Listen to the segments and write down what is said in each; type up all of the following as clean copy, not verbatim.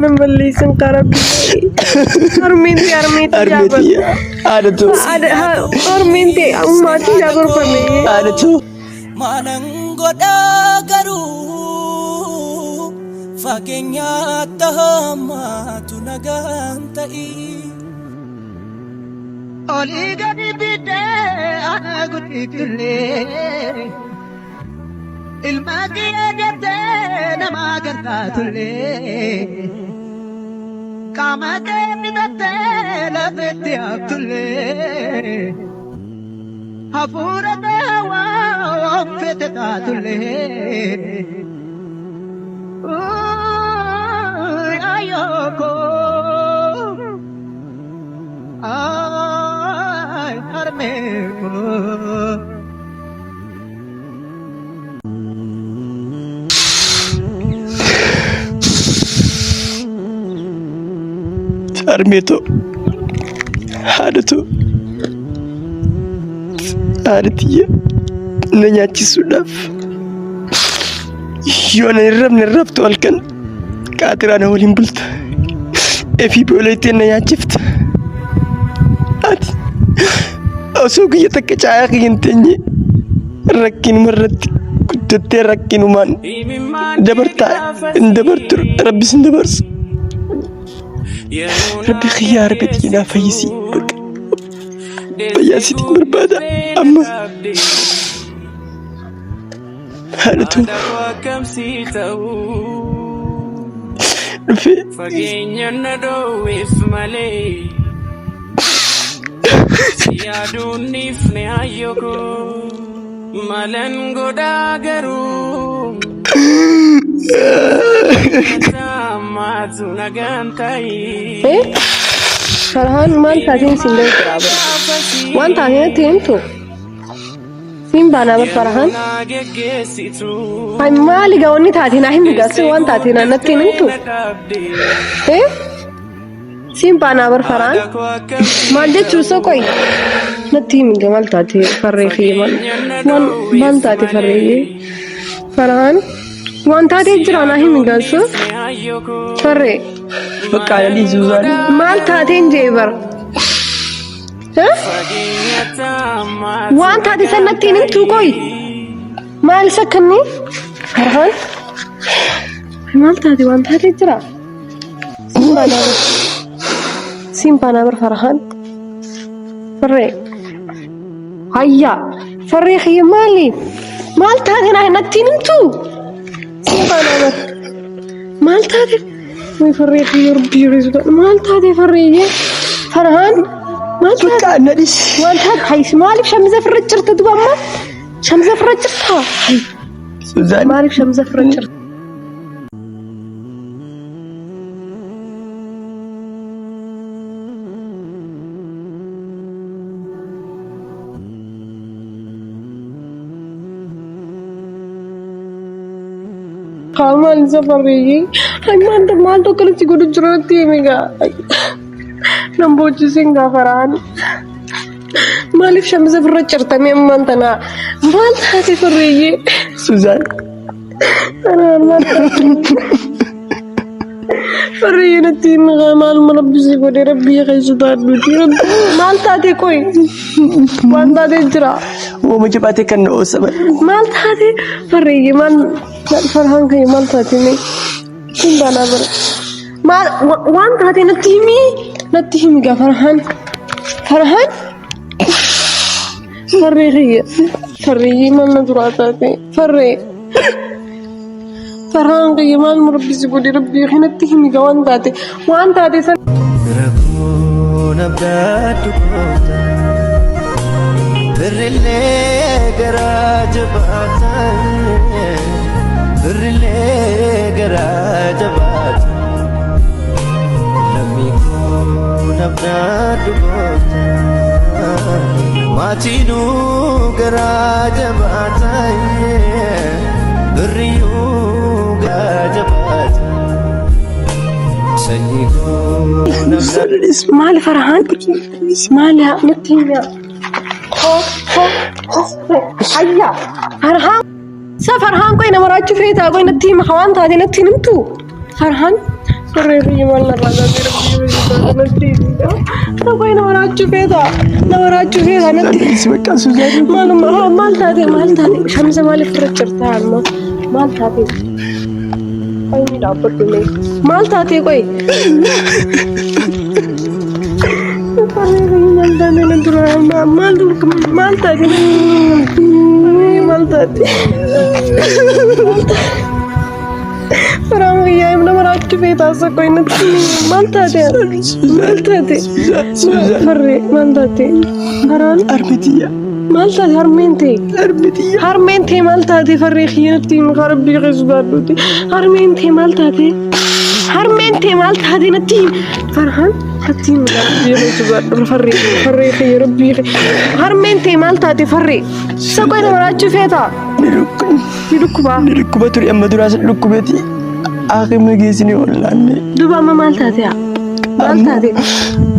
Maqaan hin balleessin qarabbi. Harmeen tee harmee tiyyaa Harmee bar. tiyya. Haadha too. Harmeen tee ammaa tiyyaa gorfame. Haadha too. Maalan godhaa garuu fageenyaa hamaatu nagaan ta'i. Olii gadi biddee ana guddiftillee ilma kiyya jettee nama gargaartullee qaama kee bitattee lafetti haftullee hafuura kee waan fete taatullee. Ayyoo koo. Ay, harmee koo. Harmee too. Haadha too. Haadha tiyya na nyaachisuudhaaf yoo na hin rafne hin raftu halkan qaatiraa na waliin bulta. Efii booleettiin na nyaachifta. Ati osoo guyya takka caayaa kiyya hin teenye rakkinuma irratti guddattee rakkinumaan dabartaa hin dabartu rabbis hin dabarsu. Rabbi kiyyaa rabbi tiyya naa fayyisii bakka fayyaa sitiin barbaada amma haadha too dhufee Fageenya na dhoowweef malee si yaaduun dhiifne hayyoo malan godhaa garuu maatu nagaan ta'i. Eh? Farhaan maal taateen siin bira jira bara. Waan taateen natti himtu. Siin baanaa bar Farhaan. Ay maali gaa wanni taatee naa himi gaa si waan taatee naa natti hin himtu. Eh? Siin baanaa bar Farhaan. Maal jechuu isa qoy. Natti himi gaa maal taatee farree fi maal maal maal taatee farree Farhaan. Waan taatee jira naa himi gaa si farree. Bakka ana dhiisuu isaanii. Maal taateen jee bar. Eh? Waan taate san natti hin himtuu qoy. Maal isa akkanni? Farhaan. Maal taate waan taate jira? Siin baanaa bar. Siin baanaa bar Farhaan. Farree. Hayya. Farree kiyya maali? Maal taate naa natti hin himtuu? Siin baanaa bar. Maal taate? Way farree kiyya rabbii rizuudha. Maal taate farreeyyee? Farhaan maal taate? Bakka na dhiisi. Waan taate haysi maaliif shamiza firra cirta duba amma? Shamiza firra cirta? Hay Suzaan. maaliif shamiza firra cirta? Haa maal isa farreeyyee? Hay maal maaltu akkanatti godhu jira natti himi gaa. Nan boochiseen gaa faraan. Maaliif shamiza firra cirtamee ammaan tanaa? Maal taate farreeyyee? Suzaan. Farhaan maal taate? Farreeyyee natti himi gaa maaluma rabbi si godhe rabbii keessa taadhuuti. Maal taate qoy? Waan taatee jira. Uumama jabaatee kan na oosa bare. Maal taate farreeyyee maal farhaan kiyya maal taate mee? Siin baanaa bara. Maal waan taate natti himi natti himi gaa farhaan. Farhaan farree kiyya farreeyyee maal na duraa taate farree. Farhaan kiyya maal rabbi si godhe rabbii kee natti himi gaa waan taate waan taate san. Rakkoon abdaadhu goota Birrillee garaa jabaata Birrillee garaa jabaata Lammii koon abdaadhu goota Maatiinuu garaa jabaata Birriyyuu garaa jabaata Sanyii koon abdaadhu Maal Farhaan? Maal natti himi. Hoo hoo hoo hayya Farhaan. Sa Farhaan qoy nama raachuu feetaa qoy natti hima waan taate natti hin himtu. Farhaan Farree biyya maal narraa taatee rabbii biyya natti himta. Tokko na waraachuu feeta. Na waraachuu feeta natti. Dhiisi bakka Suzaan. Maaluma haa maal taate maal taate shamsa maaliif irra jirta amma maal taate. Qoy ni dhaabbadhu mee. Maal taate qoy. Farree biyya maal taate na dura maal maal taate maal taate. Faraan guyyaa himna maraachuu feetaa isa qoy natti maal taate maal taate farree maal taate faraan Harmitiyya. maal taate harmeen ta'e Harmitiyya. harmeen ta'e maal taate farree kiyya natti himi kaa rabbii kee sodaadhuuti harmeen ta'e maal taate harmeen ta'e maal taate natti himi farhaan natti himi kaa rabbii kee sodaadhu farree farree kiyya rabbii kee harmeen ta'e maal taate farree isa qoy na maraachuu feetaa Ni dhukkuba. ni dhukkubaa Ni dhukkuba ture amma duraas dhukkubeeti. Haakimni geessinee wallaanne. duuba amma maal taate haa maal taate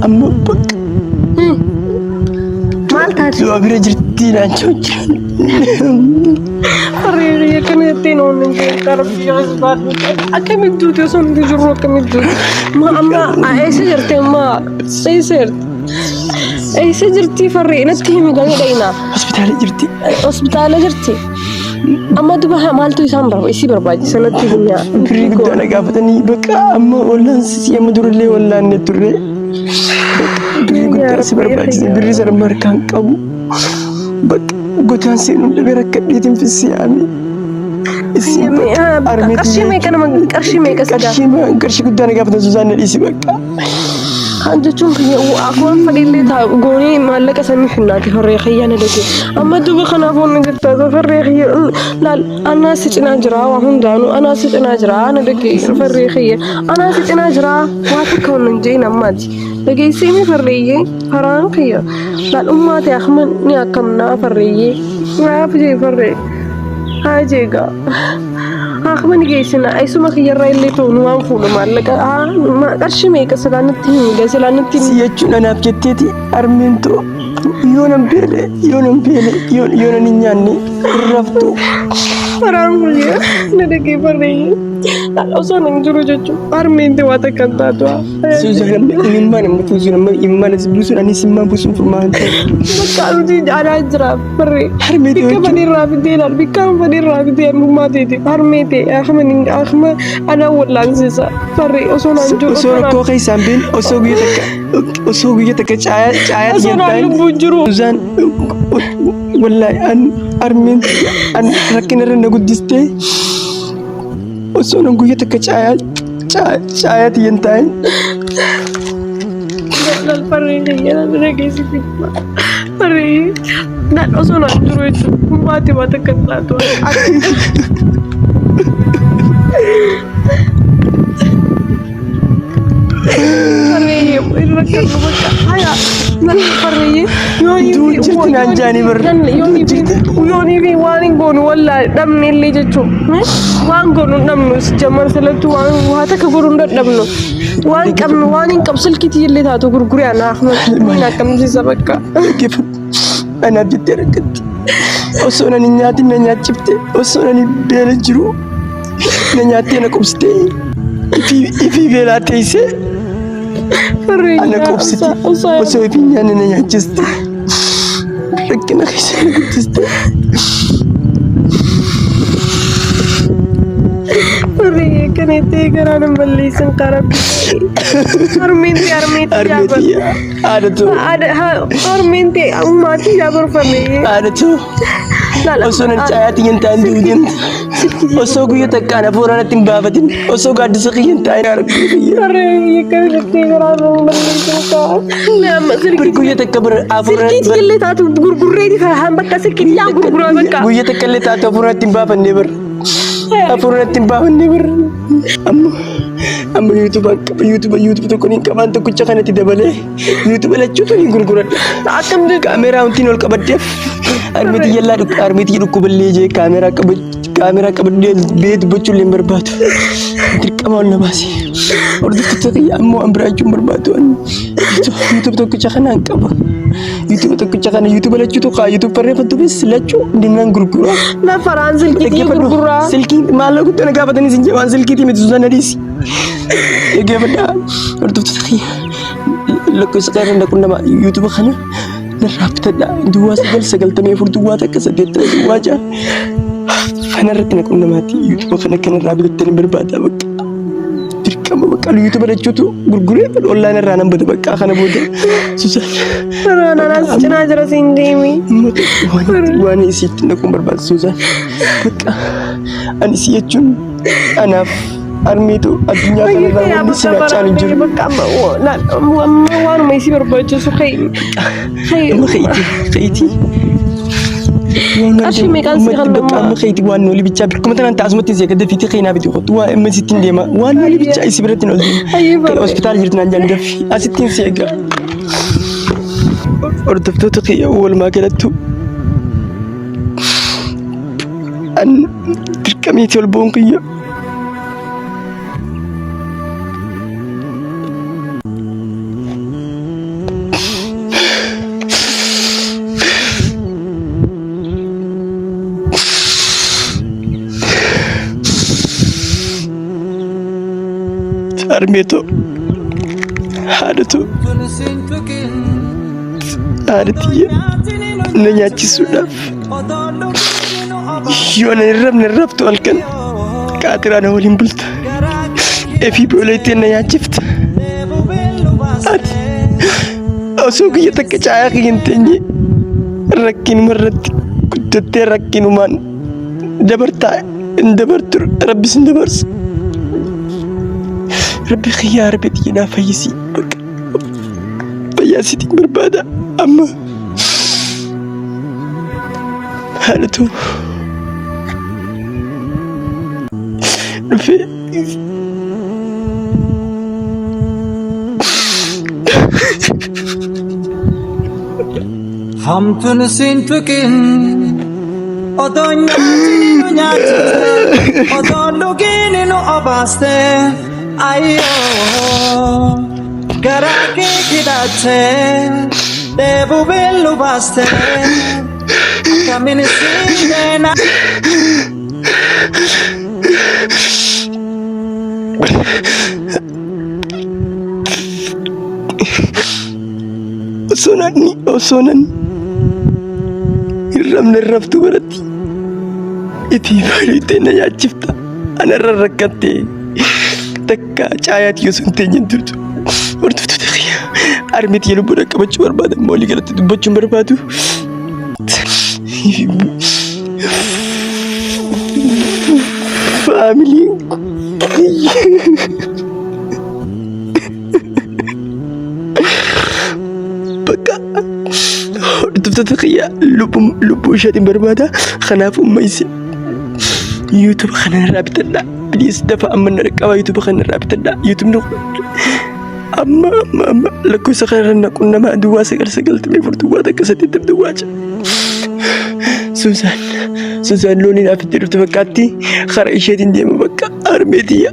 Amma bakka maal taate du'a bira jirti naan jiran. Farree akkana jettee na onneen ta'e qarbii akkamitti duute osoo nuti jirru akkamitti duute ma amma eessa jirti amma eessa jirti eessa jirti farree natti himi gani dhayna Hospitaala jirti. hospitaala jirti amma duba maaltu isaan barba isii barbaachisa natti himi Birrii guddaa na gaafatanii bakka amma wallaansi amma durallee wallaanne turre. Birrii guddaa si barbaachisa. Birrii sana amma harkaan qabu. Bakka gotaan seenuun dhabee rakkadheetiin fissiyaame. Qarshii meeqa nama qarshii meeqa si gaafata? Qarshii guddaa na gaafatan Suzaan na dhiisi bakka. Kan jechuun kiyya akkuma fedhillee taa'u goonee maallaqa sanii finnaati farree kiyya na dhage. Amma duuba kanaaf wanni jirta farree kiyya laal anaa si cinaa jira waa hundaanuu anaa si cinaa jira na dhage farree kiyya anaa si cinaa jira waa takka wanni hin jeein ammaati. Dhageessee mi farreeyyee faraan kiyya laal ummaa ta'e akkuma ni akkamnaa farreeyyee naaf jee farree haa jeegaa. Akkuma ni geessina isuma kiyyarraa illee ta'u nu waan fuudhu maallaqa qarshii meeqa silaa nutti hin silaa nutti Si jechuun anaaf jetteeti harmeen too yoo nan beele yoo nan beele yoo yoo nan hin nyaanne raftu. Faraan guyyaa na dhagee farreeyyee osoo nan jiru jechuun harmeen ta'e waa takka hin taatu. Suzaan imimmaan amma tuusuun amma imimmaan as buusuun anis imimmaan buusuun furmaan ta'e. Bakka nuti anaa jira farree. Harmee ta'e Bikka jechuun fadhiirraa fidee laal bikka fadhiirraa fidee ammummaa ta'eeti harmee ta'e akkuma akkuma anaa wallaansisa farree osoo naan jiru osoo rakkoo keessaan been osoo guyya takka osoo guyya takka caayaa caayaa osoo naan lubbuun jiru. Suzaan wallaahi an harmeen an rakkina irra na guddistee osoo nan guyya takka caayaa caayaa tiyyan taa'in Laal farree kiyya na dhageessiti. Farree naan osoo naan jiru jechuun maatii waa takka hin taatu. Farree irra kan bakka haya nan farree Duun jirti naan jaanii barra. yoonii fi waan hin goonu wallaahi dhabne illee jechuun waan goonu hin dhabnu jamman filattu waan waa takka godhuu hin dadhabnu waan qabnu waan hin qabu silkiitii illee taatu gurguree anaa ahmad akkamsiisa bakka. Dhaggeeffadhu. Anaaf jettee rakkatti. Osoo nan hin nyaatin na nyaachifte. Osoo nan beela jiru na nyaattee na qubsite. Ifii beelaa teessee Farree ana qubsite. Osoo ifii hin nyaanne na nyaachiste. Rakkina keessa na guddiste. Farree kana itti garaa nan balleessan qarabbi. Harmeen ta'e harmeen ta'e Harmee jaabar. tiyya. Haadha too. Harmeen ta'e ummaatii jaabar farree. Haadha too. Osoo nan caayaa tiyya hin taa'in du'uu deemte. Osoo guyya takkaan hafuura natti hin baafatin. Osoo gaaddisa kiyya hin taa'in harmee tiyya. Farree kana itti garaa nan balleessan qara. Guyya takka bira hafuura Silkiitii illee taatu gurgurreeti farhaan bakka silkiitii yaa gurguraa bakka. Guyya takka illee taatu hafuura natti hin baafannee bara. Hafuura natti hin baafannee bara. Amma amma yuutuubaan qaba yuutuuba yuutuuba tokko niin qabaan tokkicha kanatti dabalee yuutuuba lachuutu niin gurguradha. Akkam jedhu Kaameeraa wantiin ol qabaddeef harmeetii yallaa harmeetii dhukkuballee jee kaameeraa qaba kaameeraa qabadhee bee dubbachuu illee hin barbaadu. Dirqama ol na baase. Hordoftoota kiyya ammoo an biraachuu hin barbaadu. Yuutuuba tokkicha kanaan qaba. Yuutuuba tokkicha kana yuutuuba lachuutu kaa yuutuuba barreeffattu bis lachuu dinnaan gurguraa. na farhaan silkiitii gurguraa. Silkii maallaqa guddaa na gaafatanii sin jee waan silkiitii miti Suzaan na dhiisi. Dhaggeeffadhaa hordoftoota kiyya lakkoofsa kana irra qunnama yuutuuba kana narraa bitadhaa duwwaa 9 94 duwwaa 1 80 duwwaa 6 kana irratti na qunnamaatti yuutuuba kana kanarraa bitattanii barbaada bakka dirqama bakka yuutuuba jechuutu gurguree ollaan irraa nan bada bakka kana booda Susaan Farhaan anaas cinaa jira siin deemi. Waan isiitti naquun barbaadu Suuzaan. Bakka ani si jechuun anaaf harmeetu addunyaa kanarraa wanni si na caalu hin jiru. Bakka amma amma waanuma isii barbaachisu ka'e. Amma ka'iitii ka'iitii. Qarshii meeqaan si Bakka kennu amma ka'iitii waan noolii bichaa bakkuma tanaan taasumatti si eeggadde fiitii ka'inaa biti kottu waa amma sitti hin deema waan noolii bichaa isi biratti hin ol deema. Kan hospitaala jirtu naan jaan daffi asittiin si eegga. Hordoftoota kiyya walumaa galattu an dirqamiiti ol bu'uun kiyya. Harmeetoo haadhatoo haadha tiyya na nyaachisuudhaaf yoo na hin rafne hin raftu halkan qaaxiraa na waliin bulta efii booleettee na nyaachifta ati osoo guyya takka caayaa kiyya hin teenye rakkinuma irratti guddattee rakkinumaan dabartaa hin dabartu rabbis hin dabarsu rabbi kiyyaa rabbi tiyya naa fayyisii bakka fayyaa sitiin barbaada amma haadhatu dhufee Hamtuun siin tuqin odoo nyaatini nu nyaachiste odoo dhugiini nu obaaste ayyoo garaa kee hidhatte dheebuu beellu baaste akkamiin siin deena. Osoo namni osoo namni hin rafne hin raftu biratti itti baay'ee na nyaachifta anarra rakkatte takka caayaati osoo hin teenye hin turtu hordoftoota kiyya armii tiyya lubbuudhaan qabachuu barbaada amma walii galatti dubbachuun barbaadu. Faamiliin kiyya. Bakka hordoftoota kiyya lubbuu isheetiin barbaada. Kanaaf umma isin YouTube kana irraa bitadha. Please dafa amma na dhaqqaba YouTube kana irraa bitadha. YouTube amma amma amma lakkoofsa kana irra na qunnamaa duwwaa 9 94 duwwaa 1 8 duwwaa 6. Suusaan Suusaan looniin afitti dhufte fakkaatti karaa isheetiin deema bakka harmee tiyya.